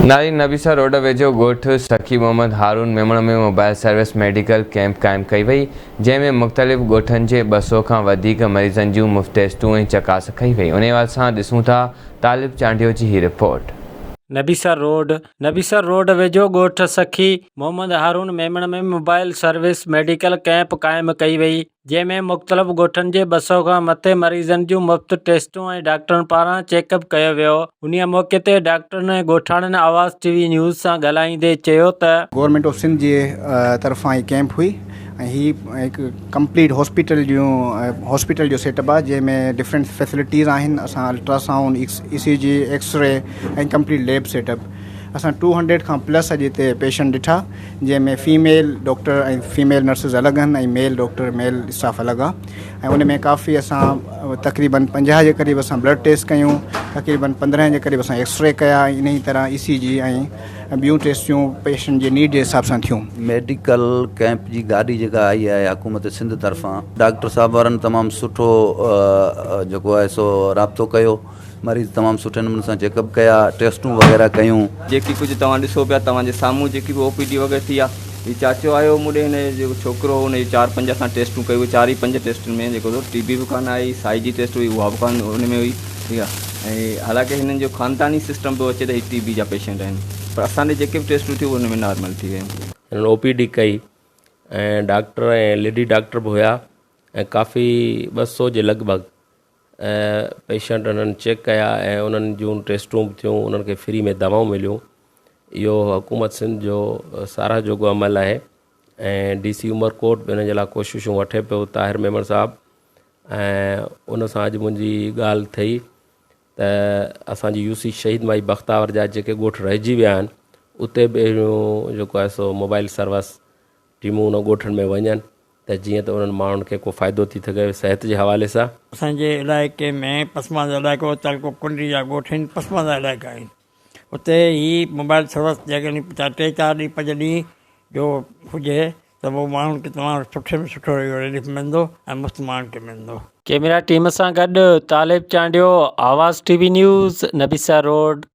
ناري Nabisar road ويجهو ڳوٺ Sakhi Muhammad Haroon Memon ۾ mobile service medical camp قائم ڪئي وئي، جنهن ۾ مختلف ڳوٺن جي 200 کان وڌيڪ مريضن جون مفت ٽيسٽون ۽ چڪاس ڪئي وئي. انهي حوالي سان ڏسون ٿا طالب چانڊيو جي هي report. Nabisar road, Nabisar road ويجهو ڳوٺ Sakhi Muhammad Haroon Memon ۾ mobile service medical camp قائم ڪئي وئي، جنهن ۾ مختلف ڳوٺن جي 200 کان مٿي مريضن جون مفت ٽيسٽون ۽ ڊاڪٽرن پاران چيڪ اپ ڪيو ويو. انهي موقعي تي ڊاڪٽرن ۽ ڳوٺاڻن آواز ٽي وي نيوز سان ڳالهائيندي چيو ته. گورنمينٽ آف سنڌ جي طرفان هي ڪئمپ هئي ۽ هي هڪ ڪمپليٽ هاسپيٽل جون هاسپيٽل جو سيٽ اپ آهي جنهن ۾ ڊفرنٽ فيسلٽيز آهن اسان ultrasound E C G X ray ۽ complete lab setup اسان ٽو هنڊريڊ کان پلس اڄ هتي پيشنٽ ڏٺا جنهن ۾ فيميل ڊاڪٽر ۽ فيميل نرسز الڳ آهن ۽ ميل ڊاڪٽر ميل اسٽاف الڳ آهي ۽ ان ۾ ڪافي اسان تقريبن 50 جي قريب اسان بلڊ ٽيسٽ ڪيون تقريبن 15 جي قريب اسان ايڪسري ڪيا ۽ انهي طرح اي سي جي ۽ ٻيون ٽيسٽيون پيشنٽ جي نيڊ جي حساب سان ٿيون. ميڊيڪل ڪئمپ جي گاڏي جيڪا آئي آهي حڪومت سنڌ طرفان ڊاڪٽر صاحب وارن تمام سٺو جيڪو آهي سو رابطو ڪيو مريض تمام سٺي نموني سان چيڪ اپ ڪيا ٽيسٽون وغيره ڪيون. جيڪي ڪجهه توهان ڏسو پيا توهان جي سامهون جيڪي به او پي ڊي وغيره ٿي آ هي چاچو آيو مون ڏي هن جو جيڪو ڇوڪرو هو ان جي چار پنج اسان ٽيسٽون ڪيون اهي چار ئي پنج ٽيسٽن ۾ جيڪو سو ٽي بي به ڪانه آئي سائي جي ٽيسٽ هئي اها به ڪانه ان ۾ هئي ٺيڪ آ ۽ حالانڪه هنن جو خانداني سسٽم پيو اچي ته هي ٽي بي جا پيشنٽ آهن پر اسان ڏي جيڪي به ٽيسٽون ٿيون ان ۾ نارمل ٿي ويون. هنن او پي ڊي ڪئي ۽ ڊاڪٽر ۽ ليڊي ڊاڪٽر به هيا ۽ ڪافي 200 جي لڳ ڀڳ پيشنٽ انهن چيڪ ڪيا ۽ انهن جون ٽيسٽون به ٿيون انهن کي فري ۾ دوائون مليون اهو حڪومت سنڌ جو ساراهه جوڳو عمل آهي ۽ ڊي سي عمرڪوٽ به ان جي لاء ڪوششون وٺي پيو طاهر ميمڻ صاحب ۽ ان سان اڄ منهنجي ڳالهه ٿي ته اسانجي يو سي شهيد مائي بختاور جا جيڪي ڳوٺ رهجي ويا آهن اتي به اهڙيون جيڪو آهي سو موبائل سروس ٽيمون انهن ڳوٺن ۾ وڃن ته جيئن ته انهن ماڻهن کي ڪو فائدو ٿي سگهي صحت جي حوالي سان. اسان جي علائقي ۾ پسمانده علائقو تعلقو ڪنري جا ڳوٺ آهن پسمانده علائقا آهن اتي هي موبائل سروس جيڪڏهن ٽي چار ڏينهن پنج ڏينهن جو هجي ته پوء ماڻهن کي تمام سٺي ۾ سٺو اهو رليف ملندو ۽ مفت ماڻهن کي ملندو. ڪيميرا ٽيم سان گڏ Talib Chandio, Awaz T V news, Nabisar road.